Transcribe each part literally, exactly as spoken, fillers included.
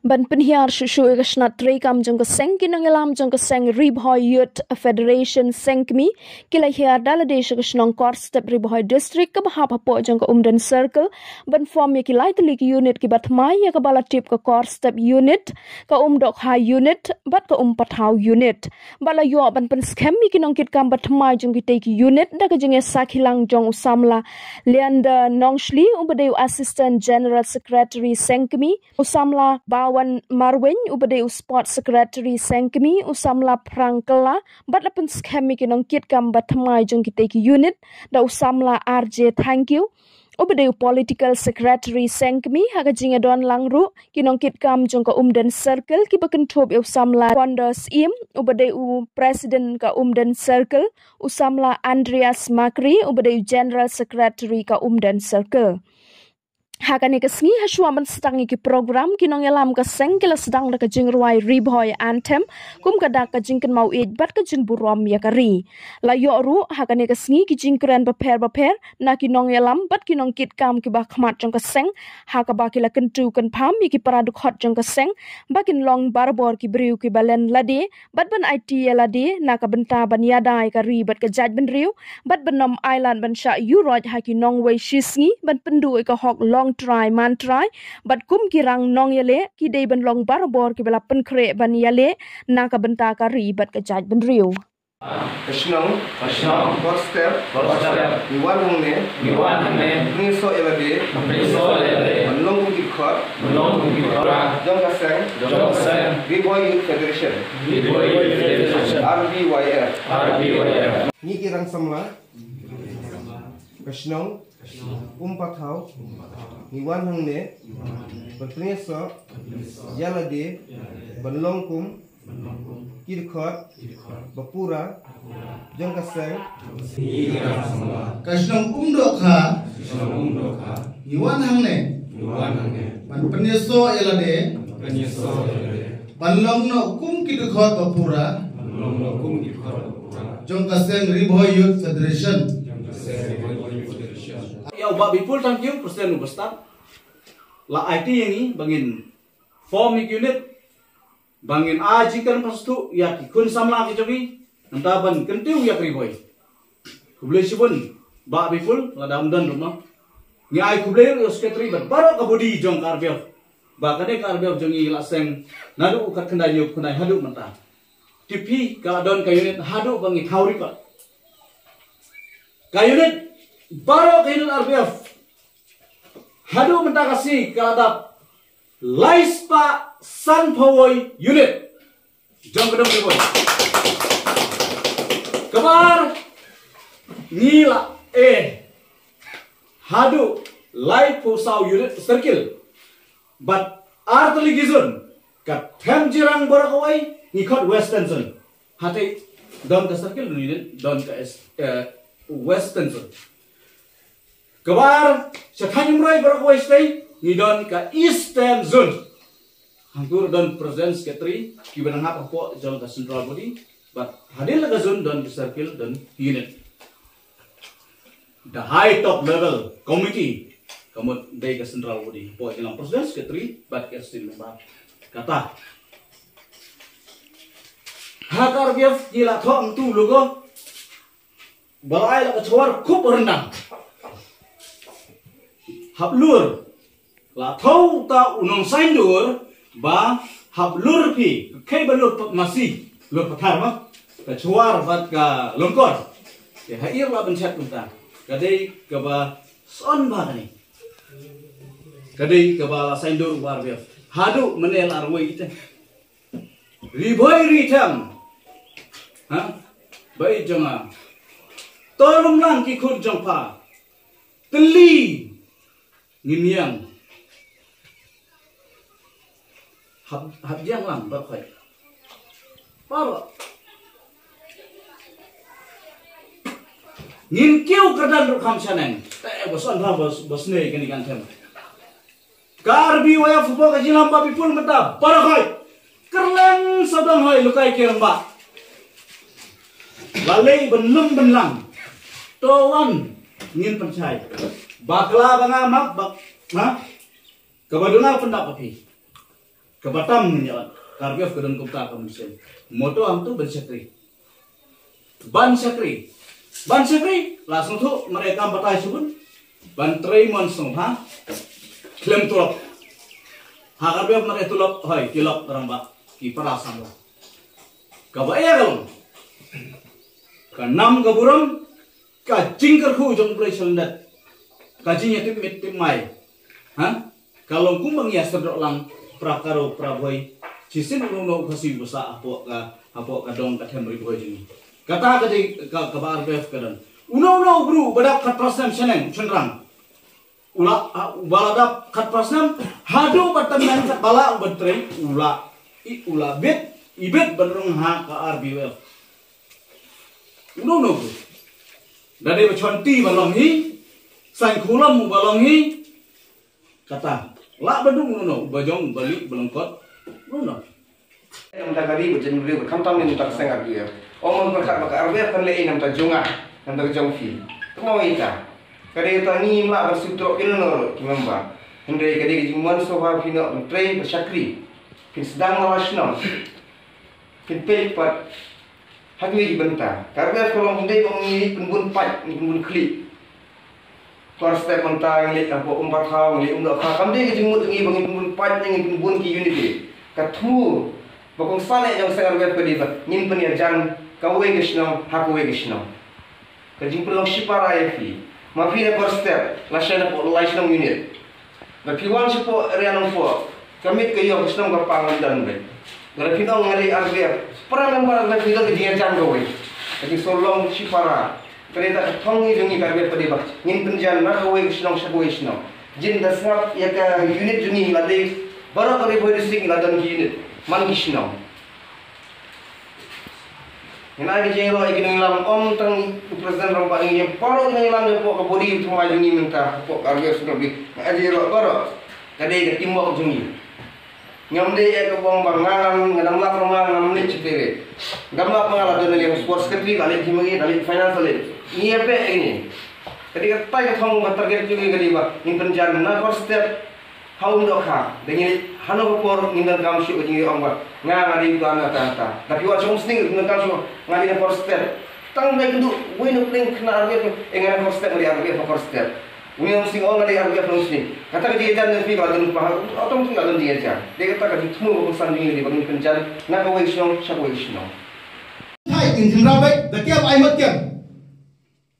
Ban pynhiar shuh shuh ïa ka shnat treikam jong ka seng, ki nongïalam jong ka seng Ri Bhoi Youth Federation Sengkmie ki la hiar da lade sha ka shnong Korstep, Ri Bhoi District, kaba hap hapoh jong ka Umden Circle, ban form ïa ki lai tylli ki unit kiba thymmai, ïa kaba la tip ka Korstep Unit, ka Umdohkha Unit bad ka Umpathaw Unit. Bad la ïoh ban pynskhem ïa ki nongkitkam ba thymmai jong kitei ki unit da ka jingïasakhi lang jong u samla Leander Nongshli, uba dei u Assistant General Secretary Sengkmie, u samla Bawan Marwein, uba dei u Sport Secretary Sengkmie, u samla Phrang Kylla, bad la pynskhem ïa ki nongkitkam ba thymmai jong kitei ki unit da u samla R J Thangkhiew, uba dei u Political Secretary Sengkmie. Ha ka jingïadon lang ruh ki nongkitkam jong ka Umden Circle, kiba kynthup ïa u samla Wonder Syiem, uba dei u President ka Umden Circle, u samla Andreas Makri, uba dei u General Secretary ka Umden Circle. Ha kane ka sngi, ha shuwa ban sdang ïa ki program, ki nongïalam ka seng ki la sdang da ka jingrwai Ri Bhoi Anthem, kum ka dak ka jingkynmaw ïeit bad ka jingburom ïa ka ri. La ïoh ruh ha kane ka sngi ki jingkren bapher bapher na ki nongïalam bad ki nongkitkam kiba khmat jong ka seng, ha kaba ki la kyntu kynpham ïa ki para dkhot jong ka seng ba kin long barabor ki briew kiba len lade bad ban aiti ïa lade na ka bynta ban ïada ïa ka ri bad ka jaitbynriew, bad ban ym ailad ban shah ïuroit ha ki nongwei shisngi ban pynduh ïa ka hok long trai man trai, bad kum ki rang nongïaleh ki dei ban long barabor kiba la pynkhreh ban ïaleh na ka bynta ka ri bad ka jaitbynriew. Ka shnong, ka shnong, Korstep, Korstep, ngi wan hangne, ngi wan hangne, pynïasoh ïa lade, pynïasoh ïa lade, ban long kum ki dkhot, ban long kum ki dkhot, jong ka seng, jong ka seng, Ri Bhoi Youth Federation, Ri Bhoi Youth Federation, R B Y F, R B Y F. Ngi ki rang samla ka shnong Umpathaw, ngi wan hangne ban pynïasoh ïa lade ban long kum ki dkhot ba pura jong ka seng. Ka shnong Umdohkha, ngi wan hangne ban pynïasoh ïa lade ban long noh kum ki dkhot ba pura jong ka seng Ri Bhoi Youth Federation. Ïa u Bah Bipul Thangkhiew, President u Bastad, la aiti ïa ngi ba ngin form ïa ki unit, ba ngin ai jingkren pastu ïa ki khun samla ki jong ngi, nangta ban kyntiew ïa ka Ri Bhoi. Khublei shibun Bah Bipul, lada ym don ruh ma. Ngi ai khublei ruh ïa u Secretary bad baroh ka body jong ka R B F ba kane ka R B F jong ngi la seng naduh u khatkhyndai hynñiew khyndai haduh mynta. Te phi ka la don ka unit haduh ba ngi thaw record. Ka unit baroh ka unit R B F haduh mynta ka sngi ka la dap lai spah sanphew wei unit jong ka dong Ri Bhoi. Kaba ar ngi la eh haduh laiphew saw unit circle. Bad ar tylli ki zone, ka Them Jirang baroh kawei ngi khot Western Zone. Hate don ka circle ngi don ka est-, eh, Western Zone. Kaba ar sha Thaiñ Umroi baroh kawei shatei ngi don ka Eastern Zone. Hangtu don President, Secretary kiba nang hap hapoh jong ka central body. Bad hadien la ka zone don ka circle, don unit. The high top level committee, ka mut dei ka central body, hapoh jong ka President, Secretary bad ka Executive Member. Kata ha ka R B F ki la thoh hangtu logo ba la ai la ka chwar khup ryndang. Hap lur la thoh ta u nongsaindur ba hap lur phi, kaei ba lur pa-, masi, lur pathar ma, ka chwar bad ka longkor. Te ha ir la ban chat kumta, ka dei kaba son ba kane. Ka dei kaba la saindur u R B F haduh mynne la arwei ite. Ri Bhoi Ri Them. Ha? Ba ïeit jong nga, to lum lang ki khun jong pha. Tylli ngin ïeng. Hap, hap ïeng lang baroh khoit. Baroh. Ngin kiew kyrdan ruh kham shaneng. Te ba son ba, ba, ba sngewsih kane kan them. Ka R B Y F hapoh ka jingïalam Bah Bipul mynta baroh khoit. Kyrleng sawdong hoi lukai ki rangbah. La leit ban lum ban lang. To wan. Ngin pynshai. Bakla ba nga map bak, ha? Kaba duna pyndap ka phi. Kaba tam ngin ïa ot. Ka R B F ka don kumta ka mynsiem. Moto hangtu ban shakri. Ban shakri. Ban shakri. La sngewthuh mareh kam batai shibun. Ban trei mon sngewbha. Khlem tulop. Ha ka R B F mareh tulop. Hoi, ki lok rangbah. Ki para samla. Kaba ïa ka long. Ka nam ka burom. Ka jingkyrkhu jong U Blei sha lyndet. Ka jingïatip miet tip mai. Ha? Ka long kumba ngi ïa sdang lang para Garo para Bhoi. Shisien uno uno u Khasi ba sah hapoh ka, hapoh ka dong ka them Ri Bhoi jong ngi. Kata ka dei ka, kaba R B F ka don. Uno uno u briew ba dap khatphra snem shaneng shynrang. U la, ha, uba la dap khatphra snem haduh ba tymmen katba lah u ban trei u la, i, u la bit, i bit ban rung ha ka R B U F. Uno uno u briew. Da dei ba Chonti ba long hi, Saiñ Khulom uba long hi, kata. Lah ba dung uno uno, uba jong, uba lieh, uba lyngkot, uno uno. Namta ka ri ba jin briew, khamtam namta ka seng R B F. Ong mon pyrkhat ba ka R B F kan leh ei namta jong nga, namta ka jong phi. Tyngaw ïa ka. Ka dei kata ngim lah ban shu troh ïa uno uno ki member. Hynrei ka dei ka jingmon sngewbha phi noh ban trei ban shakri. Phin sdang na la shnong. Phin peit pat ha kiwei ki bynta. Ka R B F ka long hynrei ba ngi pynbun pait, ngi pynbun khlieh. Kor step mynta ngi leit hapoh Umpathaw, ngi leit Umdohkha. Kam dei ka jingmut ngi ba ngin pynbun pait ne ngin pynbun ki unit. Ka thmu ba kongsan eh jong seng R B F ka dei ba ngin pynïajan kawei ka shnong ha kawei ka shnong. Ka jingpynlong shipara ïa phi. Ma phi na kor step, lashai na hapoh lai shnong unit. Lada phi wan shapoh area Nongpoh, ka miet ka ïong ka shnong ka pang ngan don beit. Lada phi ong nga dei R B F, para member lada phi don ka jingïajan kawei. Ka jingsngewlong shipara. Ka dei kata ka thong ngi jong ngi ka R B F ka dei ba ngin pynjan na kawei ka shnong sha kawei ka shnong. Jin da sngap ïa ka unit jong ngi la dei baroh ka Ri Bhoi District ngi la don ki unit man ki shnong. Ngan ai ka jingïaroh ïa ki nongïalam, ym tang u president rangbah, ngi ïa baroh ki nongïalam hapoh ka body thymmai jong ngi mynta hapoh ka R B F Central Body. Ngan ai jingïaroh baroh. Ka dei ka teamwork jong ngi. Ngam dei eh ka bong ba nga ngam, nga dang lap ruh nga ngam leit shatei re. Ngam lap ma nga, la don lei sports secretary, la leit team ïa, la leit finance, la leit. Ngi ïa peit ïa kine. Ka dei katai ka thong ba target jong ngi ka dei ba ngin pynjan na kor step. Ha Umdohkha, da ngi leit hano ka por ngin donkam shuh ka jingïaroh ba nga, nga dei uta na ta ta. Da phi wan sha Umsning ngin donkam shuh nga dei na kor step. Tang ba ïakynduh wei na pdeng khynnah R B F, eh, nga na kor step, nga dei R B F na kor step. Uni Umsning ong nga dei R B F na Umsning. Kata ka jingïajan jong phi ka la don, automatic la don jingïajan. Dei kata ka jingthmu ba kongsan jong ngi dei ba ngin pynjan na kawei ka shnong sha kawei ka shnong. Thait ngin khynra beit, da kiam ai mat kiam.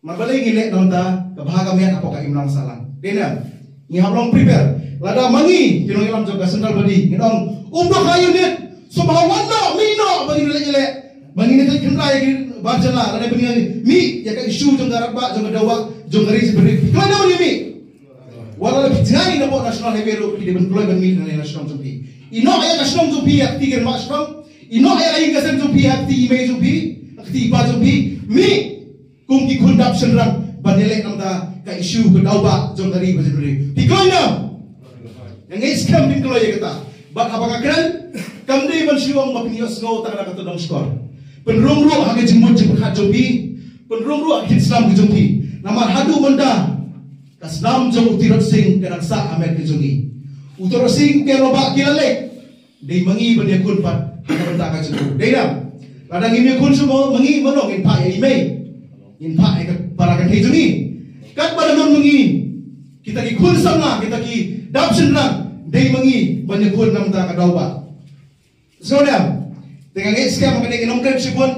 Mar balei ngi leh nangta ka bha ka miat hapoh ka imlang sahlang. Dei na ngi hap long prepare. Lada ma ngi ki nongïalam jong ka central body ngin ong, Umdohkha unit, sngewbha wan noh, mih noh ba ngin leh leh. Ba ngin leh khynra ïa ki bar jylla, lada ba ngin mih ïa ka issue jong ka radbah, jong ka dawbah, jong ka ri jong ka ri. Kloi na ba ngin mih. Wat la phi jngai napoh National Highway ruh phi dei ban kloi ban mih na shnong jong phi. Ïehnoh ïa ka shnong jong phi ha kti ki rangbah shnong. Ïehnoh ïa ka ïing ka sem jong phi ha kti i mei jong phi, ha kti i pa jong phi. Mih. Kum ki khun dap shynrang ban ïaleh nangta ka issue ka dawbah jong ka ri bad jong ka ri. Phi kloi ne em? Nga ngeit skhem phin kloi ïa kata. Bad haba nga kren, kam dei ban shu ong ba phin ïohsngew tang na kata dong shkor. Pynrung ruh ha ka jingmut jingpyrkhat jong phi. Pynrung ruh ha ka jingsnam ka jong phi. Namar haduh mynta ka snam jong u Tirot Sing ka dang sah ha met ka jong ngi. U Tirot Sing u Ker Lobak ki la leit. Dei ma ngi ban ïakhun pat ha ka bynta ka jong u. Dei dang. Lada ngim ïakhun shuh ma ngi, mano ngin phah ïa i mei? Ngin phah ïa ka para kynthei jong ngi. Katba la don ma ngi kita ki khun samla, kita ki dap shynrang, dei ma ngi ban ïakhun na ka bynta ka dawbah. Sngewdem. Te nga ngeit skhem ba kane ka nongkren shibun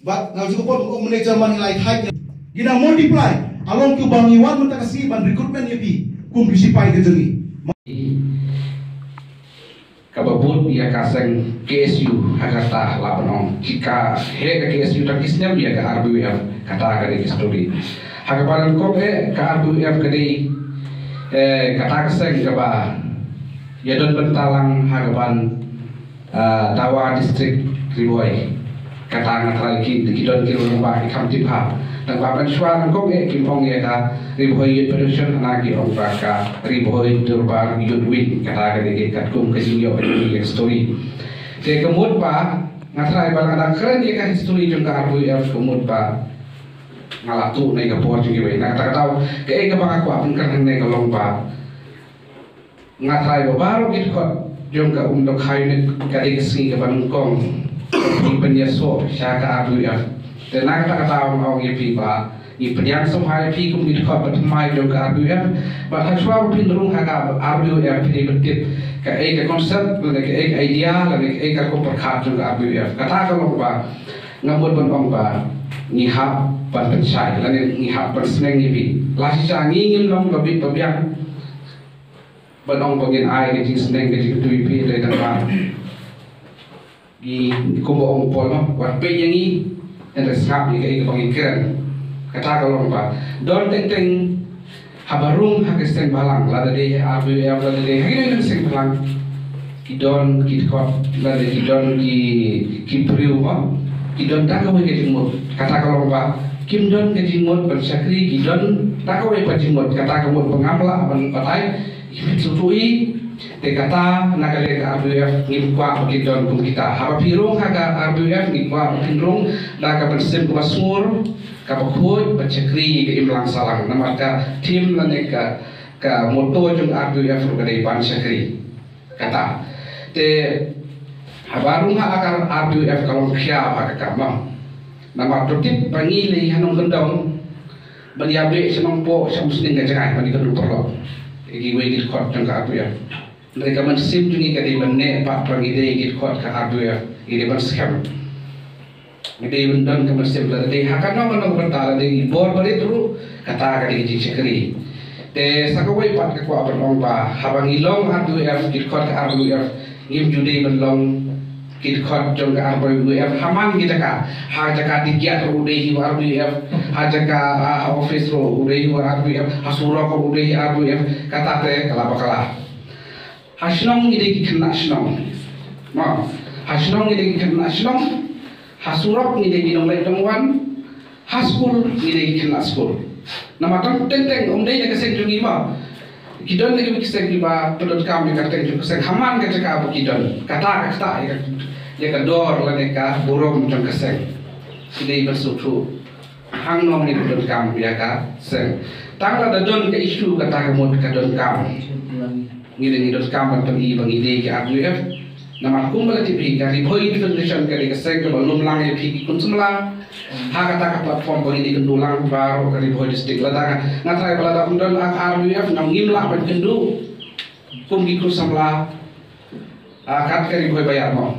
bad nga ju ka pom kum manager man ngi lai thait. Ngi nang multiply. Along ki ba ngi wan mynta ka sngi ban recruitment ïa phi kum ki sipai ka jong ngi. Kaba bud ïa ka seng K S U ha kata la ban ong ki ka heh ka K S U tang ki snem ïa ka R B U F, kata ka dei ka story. Ha kaba nyngkong eh ka R B U F ka dei eh kata ka seng kaba ïa don bynta lang ha kaban ah, dawa district Ri Bhoi. Kata nga trai ki, ki don ki rangbah ki kham tip ha. Tang ba mynshuwa nyngkong eh ki ong ïa ka Ri Bhoi Youth Federation, hana ki ong ba ka Ri Bhoi Durbar Youth Wing. Kata ka dei katkum ka jingïoh ka jingïoh story. Te ka mut ba nga trai ba nga da kren ïa ka history jong ka R B U F, ka mut ba nga la tuh na ka por jong kiwei. Na kata ka daw, kaei kaba nga kwah pynkren hangne ka long ba nga trai ba baroh ki dkhot jong ka Umdakha Unit ka dei ka sngi kaba nyngkong ban ïasoh sha ka R B U F. Te na kata ka daw nga ong ïa phi ba ngi pdiang sngewbha ïa phi kum ki dkhot ba thymmai jong ka R B U F. Bad hashwa ba phin rung ha ka R B U F phi dei ban tip kaei ka concept lane kaei ka idea lane kaei ka rukom pyrkhat jong ka R B U F. Kata ka long ba nga mut ban ong ba ngi hap ban pynshai lane ngi hap ban sneng ïa phi. Lashai sha ngi ngim long ba bit ba biang ban ong ba ngin ai ka jingsneng ka jingkyntu ïa phi, hynrei tang ba ngi, kumba ong u Paul, ma wat peit ïa ngi, hynrei sngap ïa kaei kaba ngi kren. Kata ka long ba don teng teng haba rung ha ka seng balang, lada dei ha R B U F, lada dei ha kino kino ki seng balang, ki don ki dkhot, lada ki don ki, ki briew, ma ki don da kawei ka jingmut. Kata ka long ba kim don ka jingmut ban shakri, ki don da kawei pat jingmut. Kata ka mut ba ngam lah ban batai, ki pynsngewthuh ïa. Te kata na ka liang ka R B U F ngim kwah ba kin don kum kita. Haba phi rung ha ka R B U F ngi kwah ba phin rung da ka mynsiem kaba sngur, kaba khuid, ban shakri ïa ka imlang sahlang. Namar ka theme lane ka, ka motto jong R B U F ruh ka dei ban shakri. Kata. Te haba rung ha ka R B U F ka long khia ba ka kam, ma. Namar to tip ba ngi lei ha nongkyndong ban ïa beh sha Nongpoh sha Umsning ka jngai ban ïakynduh paralok ïa kiwei ki dkhot jong ka R B U F. Hynrei ka mynsiem jong ngi ka dei ban neh pat ba ngi dei ki dkhot ka R B U F, ngi dei ban skhem. Ngi dei ban don ka mynsiem, lada dei ha kano kano ka bynta, lada dei i bor barit ruh, kata ka dei ka jingshakri. Te sa kawei pat nga kwah ban ong ba haba ngi long R B U F, ki dkhot ka R B U F, ngim ju dei ban long ki dkhot jong ka R B U F ha man ki jaka. Ha jaka Digiat ruh u dei hi u R B U F, ha jaka, ah, ha office ruh u dei hi u R B U F, ha surok ruh u dei hi R B U F. Kata te ka la bakla. Ha shnong ngi dei ki khynnah shnong, ma. Ha shnong ngi dei ki khynnah shnong. Ha surok ngi dei ki nongleit nongwan. Ha skul ngi dei ki khynnah skul. Namar tang teng teng ym dei na ka seng jong ngi, ma. Ki don na kiwei ki seng kiba pyndonkam ïa ka kyrteng jong ka seng ha man ka jaka ba ki don. Kata ka ktah ïa ka, ïa ka dor lane ka burom jong ka seng. Ki dei ban sngewthuh hangno ngin pyndonkam ïa ka seng. Tang lada don ka issue, kata ka mut ka donkam. Ngi dei, ngi donkam ban pyni ba ngi dei ki R B U F. Namar kumba la tip hi, ka Ri Bhoi Youth Federation ka dei ka seng kaba lum lang ïa phi ki khun samla ha kata ka platform ba ngi dei kynduh lang baroh ka Ri Bhoi District. Lada nga, nga trai ba lada ym don ka R B U F, ngam, ngim lah ban kynduh kum ki khun samla. Ah, kat ka Ri Bhoi Baiar, mo.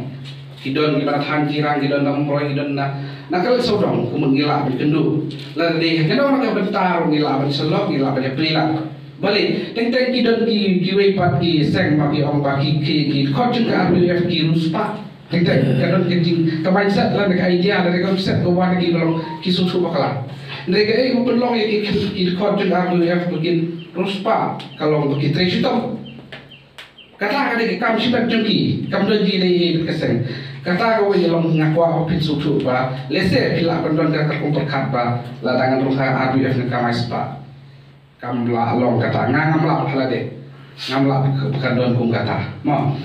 Ki don kiba na Thangjirang, ki don na Umroi, ki don na, na ka Sawdong, kumno ngi lah ban kynduh. Lada dei ha kano kano ka bynta ruh ngi lah ban sylloh, ngi lah ban ïapyrshah. Balei, teng teng ki don ki, kiwei pat ki seng, ma, ki ong ba ki, ki, ki dkhot jong ka R B U F ki riewspah. Teng teng ka don ka jing, ka mindset lane ka idea lane ka concept ka wan ki long ki sngewthuh bakla. Hynrei kaei ba pynlong ïa ki, ki dkhot jong ka R B U F ba kin riewspah, ka long ba ki trei shitom. Kata ka dei ka kam shimet jong ki, kam don jingïadei ei bad ka seng. Kata kawei ka long nga kwah ba phin sngewthuh ba lehse phi lah ban don ka rukom pyrkhat ba lada ngan rung ha R B U F ngan kamai spah. Kam lah long kata, nga ngam lah ba lade. Ngam lah ba ka, ba ka don kum kata, mo.